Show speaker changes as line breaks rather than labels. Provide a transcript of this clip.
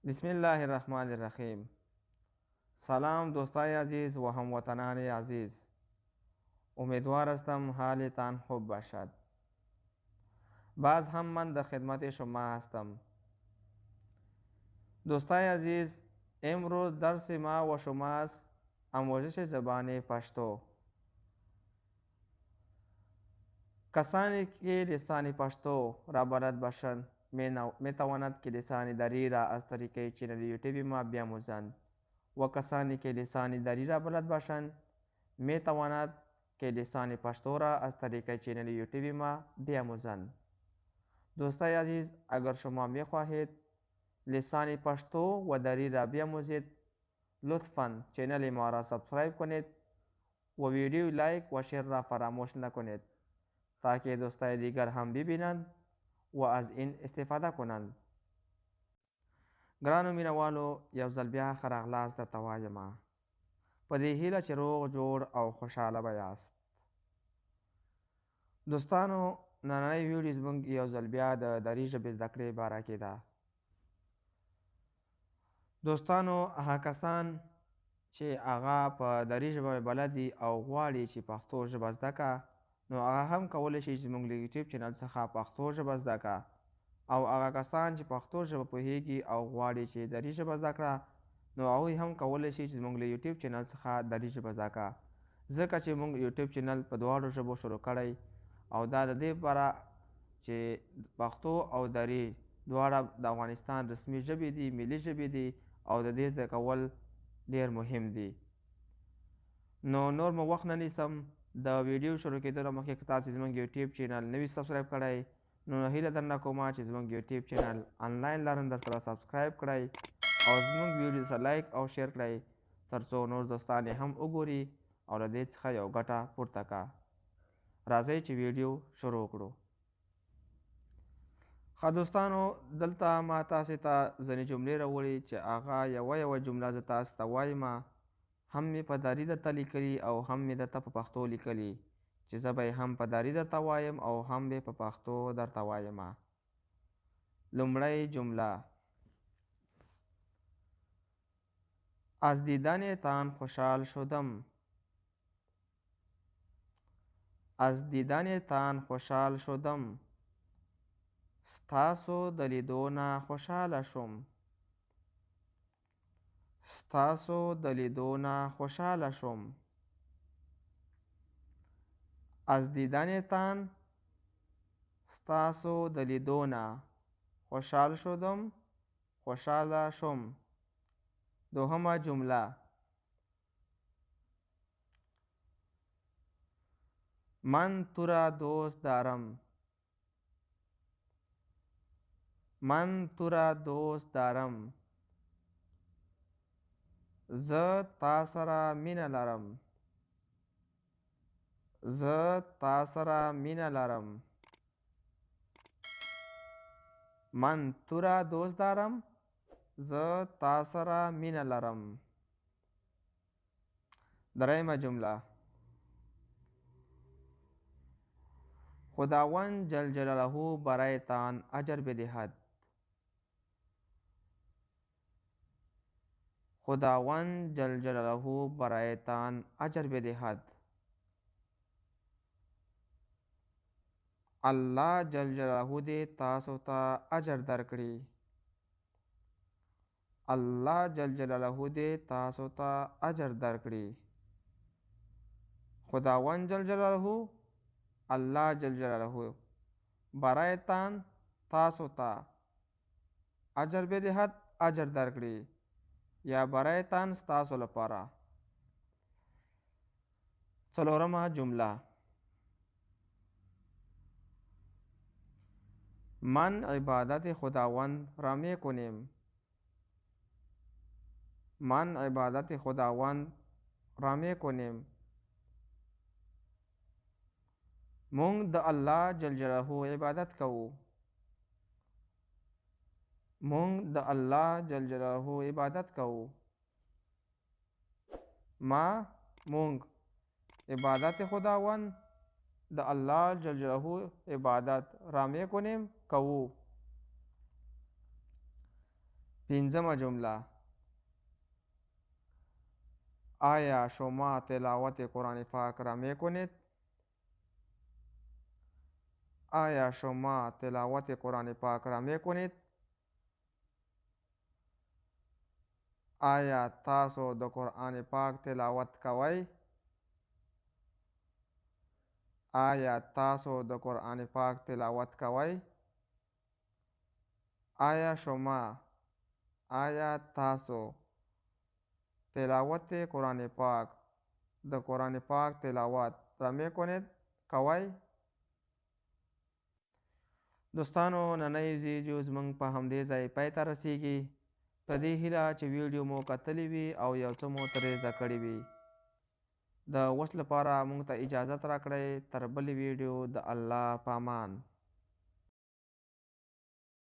بسم الله الرحمن الرحیم. سلام دوستای عزیز و هموطنان عزیز، امیدوار هستم حالتان خوب باشد. باز هم من در خدمت شما هستم. دوستای عزیز، امروز درس ما و شماست آموزش زبان پشتو. کسانی که لسان پشتو را بلد باشند می تواند که لسان دری را از طریق چینل یوتیوب ما بیاموزند و کسانی که لسان دری را بلد باشند می تواند که لسان پشتو را از طریق چینل یوتیوب ما بیاموزند. دوستای عزیز، اگر شما می خواهید لسان پشتو و دری را بیاموزید، لطفاً چینل ما را subscribe کنید و ویدیو like و share را فراموش نکنید تا که دوستای دیگر هم ببینند و از این استفاده کنند. ګرانو مینوالو، یو ځل بیا ښه راغلاست درته وایم، په دې هیله چې روغ جوړ او خوشحاله به یاست. دوستانو، نننۍ ویډیو زموږ یو ځل بیا د دري ژبې زده کړې باره کې ده. دوستانو، هغه کسان چې هغه په دري ژبه بلد دي او غواړي چې پښتو ژبه زده کړه، نو هغه هم کولی شي چې زموږ له یوټیوب چینل څخه پښتو ژبه زده کړه، او هغه کسان چې پښتو ژبه پوهیږي او غواړي چې دري ژبه زده کړه، نو هغوی هم کولی شي چې زموږ له یوټیوب چینل څخه دري ژبه زده کړه، ځکه چې موږ یوټیوب چینل په دواړو ژبو شروع کړی او دا د دې لپاره چې پښتو او دري دواړه د افغانستان رسمي ژبې دي، ملي ژبې دي، او د دې زده کول ډېر مهم دي. نو نور مو وخت نه نیسم. د ویډیو شروع کېدو نه مخکې که تاسې زموږ یوټیوب چینل نه وي subscribe کړی، نو هیله درنه کوم چې زموږ یوټیوب چینل آنلاین لرن در سره subscribe کړئ او زموږ ویډیو سره like او share کړئ، ترڅو نور دوستان یې هم وګوري او له دې څخه یو ګټه پورته کړه. راځئ چې ویډیو شروع کړو. ښه دوستانو، دلته ما تاسې ته ځینې جملې راوړي چې هغه یوه یوه جمله زه تاسې ته وایم، هم مې په دري درته لیکلي او هم مې درته په پښتو لیکلي، چې زه به یې هم په دري درته وایم او هم به په پښتو درته وایم. لومړۍ جمله: از دیدنتان خوشحال شدم. از دیدنتان خوشحال شدم. ستاسو د لیدو نه خوشحاله شوم. ستاسو د لیدو نه خوشحاله شوم. از دیدنتان، ستاسو د لیدو نه، خوشحال شدم، خوشحاله شوم. دوهمه جمله: من تو را دوست دارم. من تو را دوست دارم. زه تا سره مینه لرم. زه تا سره مینه لرم. من تو را دوست دارم. زه تا سره مینه لرم. درېیمه جمله: خداوند جل جلاله برایتان اجر بدهد. خداوند جل جلاله برایتان اجر بدهد. الله جل جلاله دې تاسو ته اجر درکړي. الله جل جلاله دې تاسو ته اجر درکړي. خداوند جل جلاله، الله جل جلاله، برایتان تاسو ته، اجر بدهد اجر درکړي، یا برایتان ستاسو لپاره. څلورمه جمله: من عبادت خداوند را میکنیم. من عبادت خداوند را میکنیم. مونږ د الله جل جلاله عبادت کوو. مونږ د الله جل جلاله عبادت کوو. ما، مونږ، عبادت خداوند، د الله جل جلاله عبادت، را میکنیم، کوو. پنځمه جمله: آیا شما تلاوت قرآن پاک را میکنید؟ آیا شما تلاوت قرآن پاک را میکنید؟ آیا تاسو د قرآن پاک تلاوت کوئ؟ آیا تاسو د قرآن پاک تلاوت کوئ؟ آیا شما، آیا تاسو، تلاوت قرآن پاک، د قرآن پاک تلاوت را میکنید، کوئ؟ دوستانو، ننۍ ویډیو زموږ په همدې ځای پای ته رسیږي، په دې هیله چې ویډیو مو کتلې وي او یو څه مو ترې زده کړي وي. د اوس لپاره موږ ته اجازت راکړئ، تر بلې ویډیو د الله په امان.